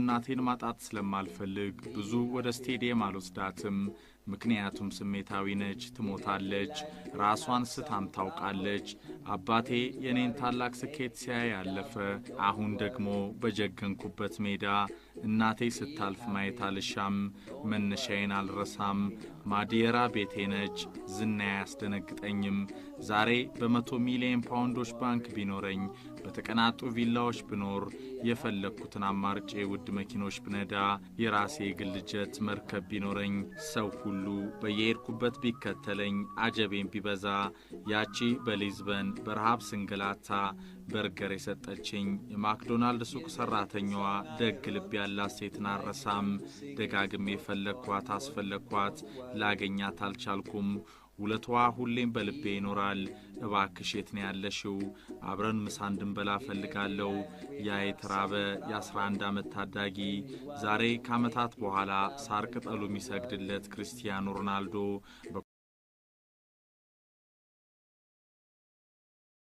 እናቴን ማጣት ስለማልፈልግ ብዙ ወደ ስቴዲየም አልወስዳትም። ምክንያቱም ስሜታዊ ነች፣ ትሞታለች፣ ራሷን ስታም ታውቃለች። አባቴ የኔን ታላቅ ስኬት ሲያይ አለፈ። አሁን ደግሞ በጀገንኩበት ሜዳ እናቴ ስታልፍ ማየት አልሻም። መነሻዬን አልረሳም። ማዲየራ ቤቴ ነች። ዝና አያስደነግጠኝም። ዛሬ በ100 ሚሊዮን ፓውንዶች ባንክ ቢኖረኝ፣ በተቀናጡ ቪላዎች ብኖር፣ የፈለግኩትን አማርጬ ውድ መኪኖች ብነዳ፣ የራሴ የግል ጀት መርከብ ቢኖረኝ፣ ሰው ሁሉ በየሄድኩበት ቢከተለኝ፣ አጀቤን ቢበዛ፣ ያቺ በሊዝበን በረሃብ ስንገላታ በርገር የሰጠችኝ የማክዶናልድ ሱቅ ሰራተኛዋ ደግ ልብ ያላት ሴትን አልረሳም። ደጋግሜ ፈለግኳት፣ አስፈለግኳት፣ ላገኛት አልቻልኩም። ውለታዋ ሁሌም በልቤ ይኖራል። እባክሽ የት ነው ያለሽው? አብረን ምሳ እንድንበላ እፈልጋለሁ። ያ የተራበ የ11 ዓመት ታዳጊ ዛሬ ከዓመታት በኋላ ሳር ቅጠሉ የሚሰግድለት ክርስቲያኖ ሮናልዶ።